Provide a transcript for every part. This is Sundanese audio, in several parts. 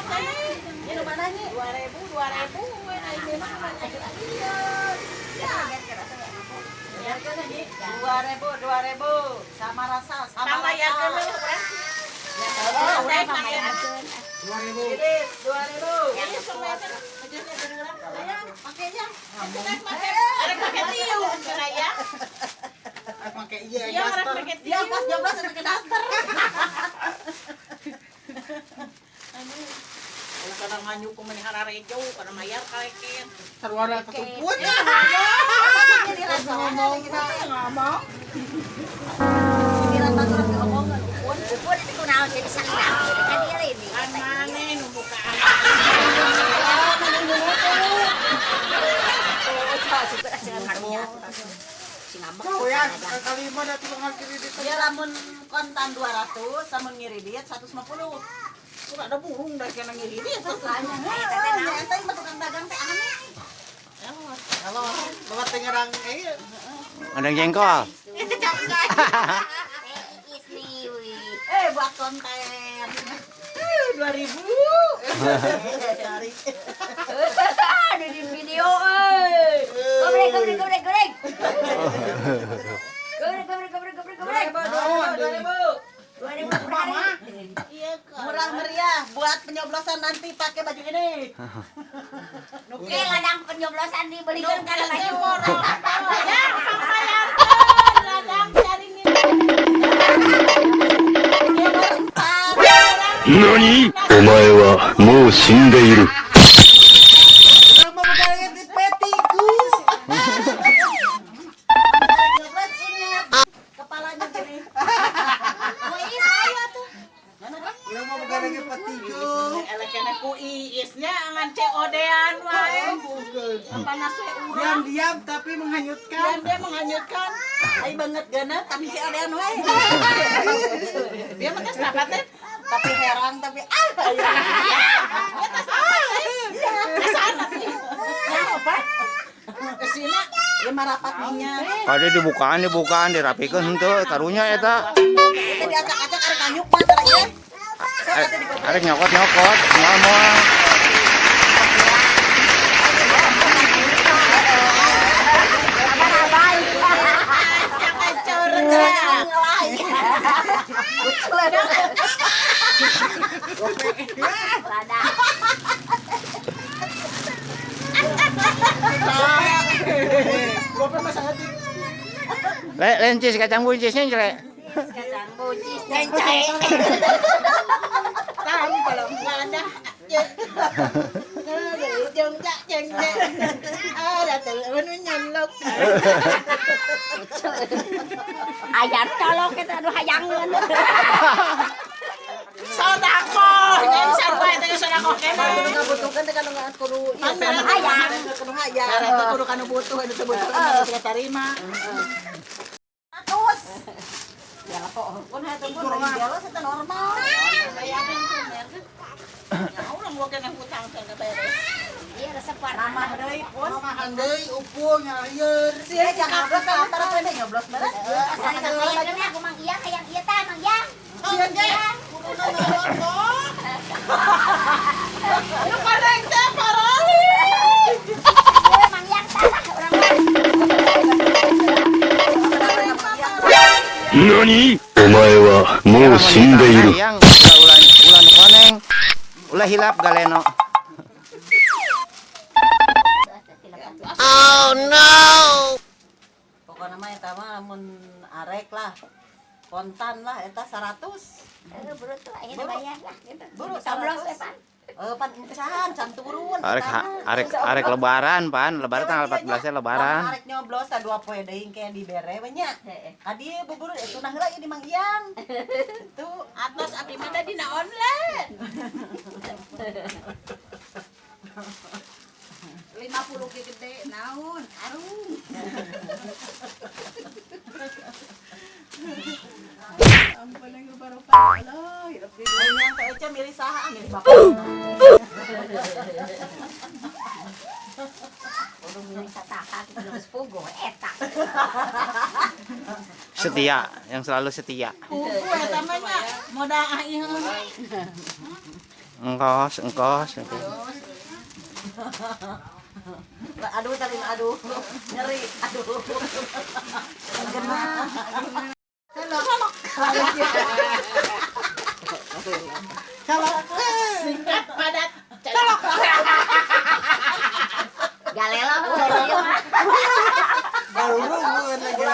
Ini nu mana nya? 2000, 2000 we na ini mah mana ieu. Ya, 2000, 2000 sama rasa, sama Tambah ya rasa. Kan urang. Ya, Saya pakai. 2000. Iris, 2000. Ini sama itu. Majunya dari urang. Sayang, pakainya. Arek make tiung cenah ya. Pakai iya Iya, arek daster. make Dia tiung. pas nyoblos pakai daster. Ulah kana nganyu ku meni hararejo kana mayar kaleken. Sarwana ketupun. Maksudnya dirasa Ngomong. kita Ngomong. pikiran batur diomongan upun. Upun itu kunaon jadi sakit kan dia ini. Kan maneh nu bukaan. Ah, mana nyuruh. Oh, super cenah karunya. Si ngambek. Kau ya kali mana tukang kredit. Ya lamun kontan 200, lamun ngiridit 150. Udah ada burung dari kena ngiridit. Makanya, ya eta mah tukang dagang teh aneh. Halo, lewat tengerang eh. Ada jengkol. Teh Iis nih, wih. Eh, buat konten. 2000. Cari. Ada di video euy. Gobrek gobrek gobrek goreng. Gobrek gobrek gobrek gobrek goreng. 2000, 2000. 2000 per hari. Iya kan. Murah meriah buat penyoblosan nanti pakai baju ini. Oke, ladang penyoblosan dibelikan karena baju. Ya, pangbayarkeun ladang cari 何お前はもう死んでいる。 Nama bukan di petiku. Nyoblos ingat kepalanya gini. Oh, Iis ayo tuh. Nama bukan lagi petiku. Elek kene ku Iisnya ngan COD-an wae. Bukan. Panas we urang. Diam-diam tapi menghanyutkan. Dan dia menghanyutkan. Ai banget gana tapi si adean we. Dia mah tes dapat teh. Tapi herang tapi ah ya. Dia tes dapat teh. Asaan atuh. Ya apa? Kesina Ya marapat minyak. Kade dibukaan dibukaan dirapikeun henteu karunya eta. Itu diacak-acak arek nganyuk mah tara ieu. Arek nyokot-nyokot moal moal. Acak-acor. Ladang. Gope masa hati. Le lencis kacang buncisnya le. Kacang buncis dan cae. Tahu kalau nggak ada. Jong jak jeng jeng. Ada telepon nyelok. Ayam colok kita aduh hayangeun. Sodako, yang sarua eta ge sodako Kudu keneh. ngabutuhkeun teh kanu kudu ieu Pan kanu hayang. Kudu hayang. Karena itu kudu kanu butuh, anu teu butuh anu teu tarima. Terus. Ya lah kok pun hayang pun lagi jelas itu normal. Bayaran tuh merek. Ya urang gua kena hutang teh beres. Iya resep warna. Ramah deui pun. Mamahan deui upung nyalieur. Sieun jangan nyoblos antara teh nyoblos beres. Asal hayang aku Mang Iyang hayang ieu tah Mang Iyang. Sieun ge. Kuduna nolong kok. Nu koneng teh parali. Ieu Mang Iyang tah urang mah. 何お前はもう死んでいる。 Hayang ulah ulah ulah nu koneng. Ulah hilap galeno. Pokoknya mah eta mah lamun arek lah. Kontan lah eta 100. Eh, buru tuh ayeuna bayar lah gitu. Buru Coblos 100. we pan. Eh pan encan can turun. Arek arek arek lebaran pan, lebaran tanggal 14 nya lebaran. Lamun arek nyoblos tah dua poe deui engke dibere we nya. Heeh. Ka dieu buburu itu nah heula ieu di Mang Iyang. Itu Atos abdi mah da dina online. 50 ge gede naon karung. Ampun yang baru Allah, hidup di Aing yang teh Eca milih saha milih bapak. Kudu milih sataka kitu geus puguh eta. Setia, yang selalu setia. Pugu eta mah nya modal ah ieu. Engkos, engkos. Aduh, talin aduh. Nyeri, aduh. Kena. Colok. Colok. Singkat padat. Colok. Galela heuh. Baru rugun lagi.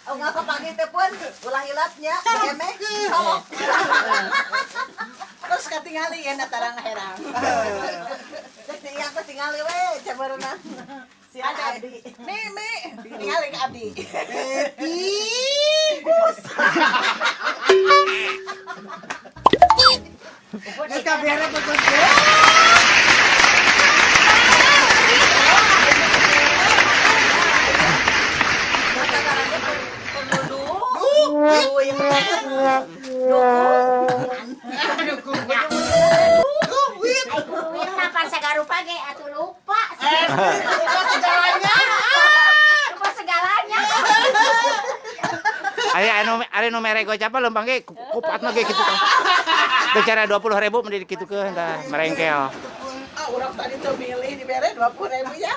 Oh, nggak kepagi teh pun, ulah hilapnya, emeh, colok. Terus katingali ya na tarang herang. Cek di iya aku tingali we, cabarana. Si Abdi. Mi mi, tingali ke Abdi. Happy. Geus kabehna pukul. Kuring mah pan sagarupa ge atuh lupa. Lupa segalanya. Lupa segalanya. Aya anu ari nu mere gocap mah lempang ge kupatna ge kitu tah. Teu cara 20.000 mending dikitukeun tah merengkel. Ah, urang tadi tuh milih dibere 20.000 ya.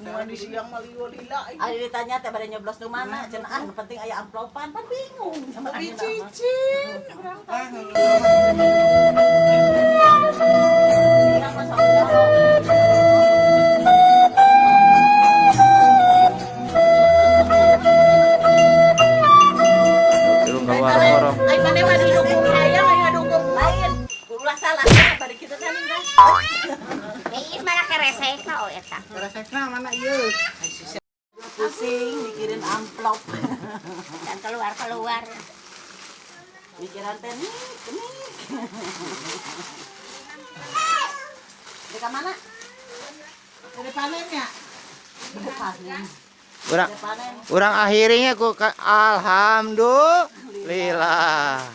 Cuma di siang mah liwo lila. Ari ditanya teh bade nyoblos nu mana, cenah ah nu penting aya amplopan, pan bingung. Lebih cicin urang tadi. Siang mah sok. Urung ka warung. Ai maneh mah didukung hayang, ai ngadukung Lain, ulah salah bade kitu teh ning guys. Iis mana keresekna oh eta. Resekna mana ieu? Pusing mikirin amplop. Dan keluar-keluar. Mikiran teh nih, nih. Di ka mana? Dari panennya. Di panen. Urang Di panen. urang akhirinya ku alhamdulillah.